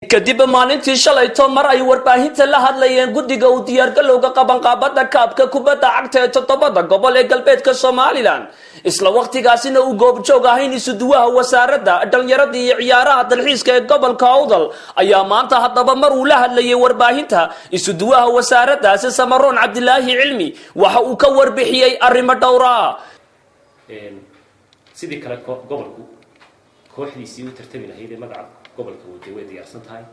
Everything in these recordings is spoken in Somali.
Kadib maalintii shalayto mar ay warbaahinta la hadlayeen guddiga uu diyaargalowga qabanqaabada kaabka kubadda cagta ee toddobada gobol ee galbeedka Somaliland, isla wakhtigaasina uu goobjoog ahayn isuduwaha wasaaradda dhalinyarada iyo ciyaaraha dalxiiska ee gobolka Awdal, ayaa maanta haddaba mar uu la hadlayay warbaahinta isuduwaha wasaaraddaasi Samaroon Cabdilaahi Cilmi waxa uu ka warbixiyey arrimo dhowra. Sidii kale gobolku kooxdiisii u tartami lahayd ee magaca gobolka waday way diyaarsan tahay.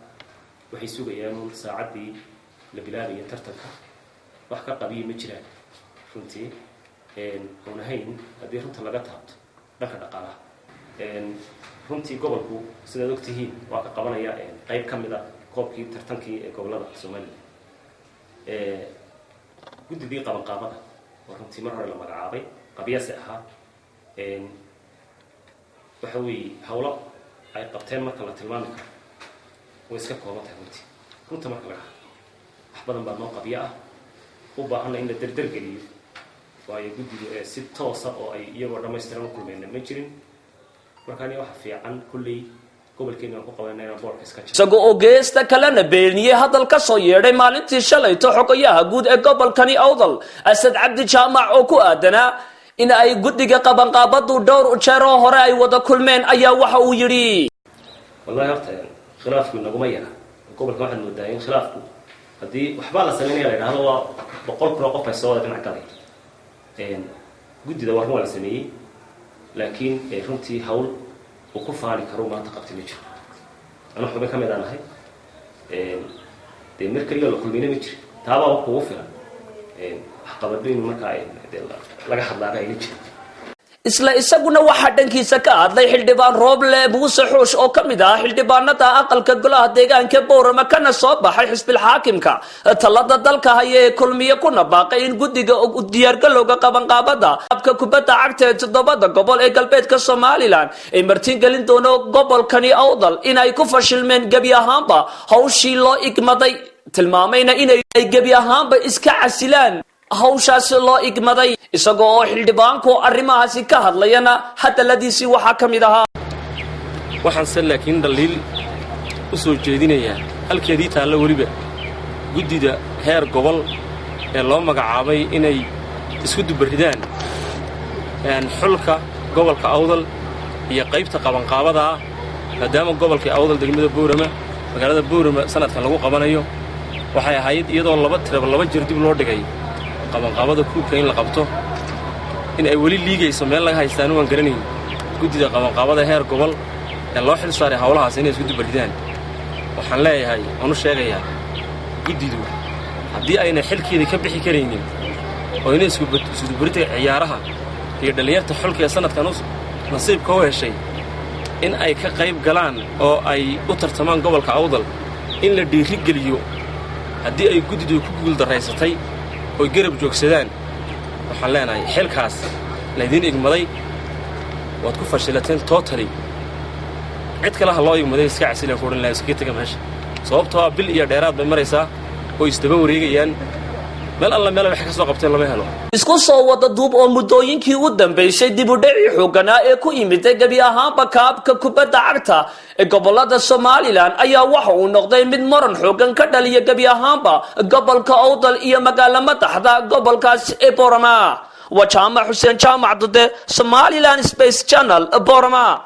Waxay sugayaan uun saacaddii la bilaabaya tartanka. Wax ka qabiya ma jiraan runtii, oon ahayn haddii runta laga taabto dhanka dhaqaalaha. Runtii gobolku, sidaad ogtihiin, waa ka qabanaya qayb ka mid a koobkii tartankii ee gobolada Somaliland. Guddidii qabanqaabada oo runtii mar hore la magacaabay, qabyase ahaa, waxa weeye hawlo ay qabteen marka la tilmaami karo way iska kooban tahay. Runtii, runta marka laga hadlo, wax badan baa noo qabyo ah, u baahanna in la derdergeliyo, waayo guddidu ee si toosa oo ay iyagoo dhammaystiran u kulmeyna ma jirin. Marka ani waxa fiican kulley gobolkeena waan ku qabanayna inaan boorka iska jiro. Isaga oo geesta kalena beeniyey hadal ka soo yeedhay maalintii shalayto xogayaha guud ee gobolkani Awdal, Asad Cabdi Jaamac, oo ku aadanaa in ay guddiga qabanqaabadu dhowr jeer oo hore ay wada kulmeen, ayaa waxa uu yidhi: Wallahi horta khilaafku inaguma yara gobolka. Waxaad moodaa in khilaafku haddii waxbaa la sameynaya la idhahdo, waa 100,000 oo qof ay soo wada dhinac galay. Guddida waa run, waa la sameeyey, laakiin runtii hawl uu ku faani karo maanta qabtay ma jiro. Anu xubin ka mid aan ahay, dee mar keliya la kulmayna ma jiro. Taabaaba kugu filan waxqabado in markaa dee laga hadlaaba ayna jirin. Isla isaguna waxaa dhankiisa ka hadlay xildhibaan Rooble Muuse Xuush oo ka mid ah xildhibaanada aqalka golaha deegaanka Boorama, kana soo baxay xisbil xaakimka talada dalka haya ee Kulmiye, kuna baaqay in guddiga diyaargalowga qabanqaabada abka kubadda cagta ee toddobada gobol ee galbeedka Somaliland ay martingelin doono gobolkani Awdal in ay ku fashilmeen gebi ahaanba hawshii loo igmaday, tilmaamayna inay gebi ahaanba iska casilaan hawshaasi loo igmaday. Isagoo oo xildhibaanku arrimahaasi ka hadlayana hadaladiisii waxaa ka mid ahaa: Waxaanse laakiin dhaliil u soo jeedinayaa, halkeedii taalla weliba, guddida heer gobol ee loo magacaabay inay isku dubarridaan xulka gobolka Awdal iyo qaybta qabanqaabada ah, maadaama gobolkii Awdal degmada Boorama, magaalada Boorama sanadkan lagu qabanayo. Waxay ahayd iyadoo laba tiraba laba jir dib loo dhigay qabanqaabada kuubka in la qabto, in ay weli liigayso meel laga haystaanu waan garanayn. Guddida qabanqaabada heer gobol ee loo xil saaray howlahaas inay isku dubaridaan, waxaan leeyahay oon u sheegayaa guddidu, haddii ayna xilkeeda ka bixi karaynin oo inay iskudubaridka ciyaaraha iyo dhallinyarta xulka ee sanadkan nasiibka u heshay in ay ka qayb galaan oo ay u tartamaan gobolka Awdal, in la dhiirigeliyo, haddii ay guddidu ku guuldarraysatay oy garab joogsadaan, waxaan leenahay xilkaas laydiin igmaday waad ku fashilateen totally. Cid kale ha loo igmaday, iska casilaan ku odhan laha, iskaga taga meesha, sababtoo ah bil iyo dheeraad bay maraysaa oo isdaba wareegayaan. Meel alla meel waxay ka soo qabteen lama helo. Isku soo wada duub oo muddooyinkii u dambeysay dib u dhacii xooganaa ee ku yimiday gebi ahaanba kaabka kubadda cagta ee gobolada Somaliland ayaa waxa uu noqday mid muran xoogan ka dhaliya gebi ahaanba gobolka Awdal iyo magaalo madaxda gobolkaas ee Borama. Waa Jaamac Xuseen Jaamac Dude, Somaliland Space Channel, Borama.